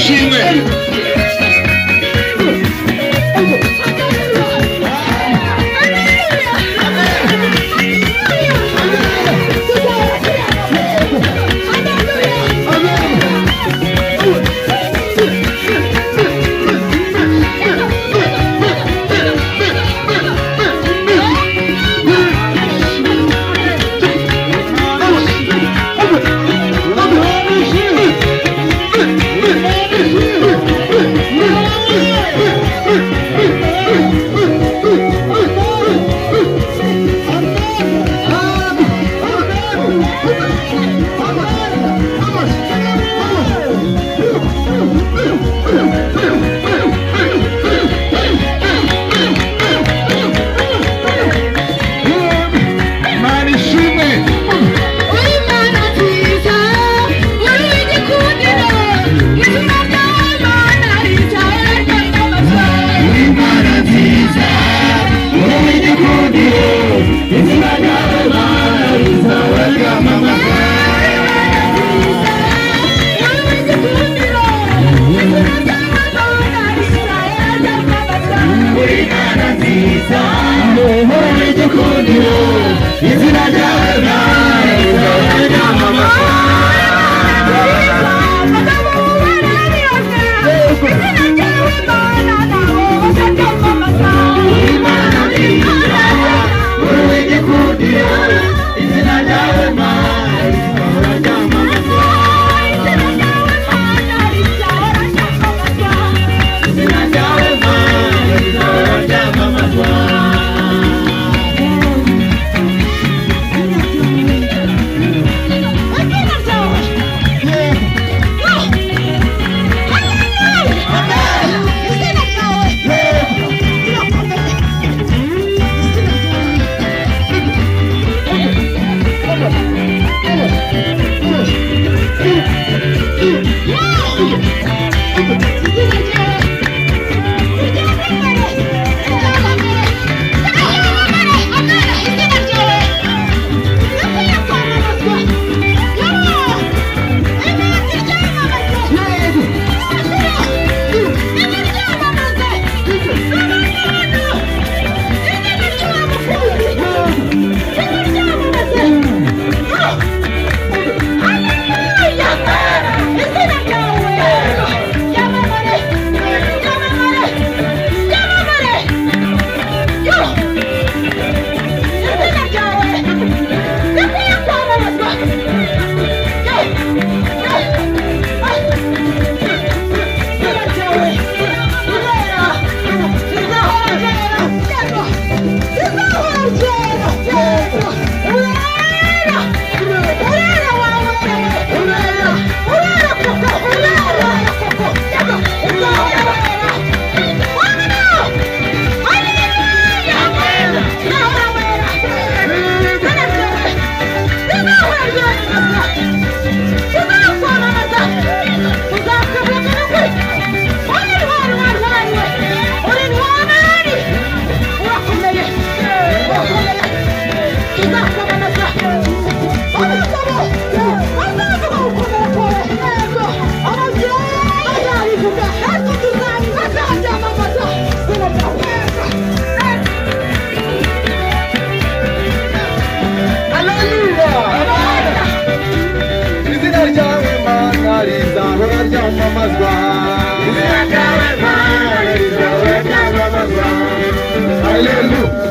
Ishimwe. Imana ishimwe. Imana nziza, uri igikundiro, izina ryawe Mana rizahora ryamamazwa. Imana nziza, uri igikundiro, izina ryawe Mana rizahora ryamamazwa. Imana nziza, uri igikundiro, izina ryawe Mana rizahora ryamamazwa. Uri Imana nziza, uri igikundiro, izina ryawe Mana rizahora ryamamazwa. Abagabo bararyoshye, izina ryawe Mana nabo bazaryamamaza. Imana nziza, uri igikundiro, izina ryawe Mana rizahora ryamamazwa. Izina ryawe Mana rizahora ryamamazwa. Izina ryawe Mana rizahora ryamamazwa. Izina ryawe. Izina ryawe rirakomeye. Izina ryawe. Izina ryawe. Ryamamare. Ryamamare. Ryamamare. Amen. Izina ryawe rikwiye kwamamazwa. Yoo! Imana iryamamaze. Izina ryamamaze. Amahoro. Izina ry'uwamukunzi. Izina ryamamaze. Yoo! Haleluya! Izina ryawe ryamamare. Ryamamare. Ryamamare. Yoo! Izina ryawe rikwiye kwamamazwa. Yoo! Yoo! Ah! Izina ryawe rirera, rizahora ryera, yego, rizahora ryera, yego, urera, urera wawe, urera, urera koko, urera koko, yego, uzahora wera. Amina! Haleluya! Uzahora wera. Izina ryawe rizahora ryamamazwa. Tuzakwamamaza, tuzakuvuga n'ukuri. Uri intwari wa ntwari we, uri intwari, urakomeye, urakomeye. Tuzakwamamaza. Abagabo bazavuga gukomera kwawe, yego, ababyeyi bazabivuga, natwe tuzabivuga, tuzabyamamaza izina ryawe. Haleluya! Izina ryawe Mana rizahora ryamamazwa. Izina ryawe Mana rizahora ryamamazwa. Haleluya!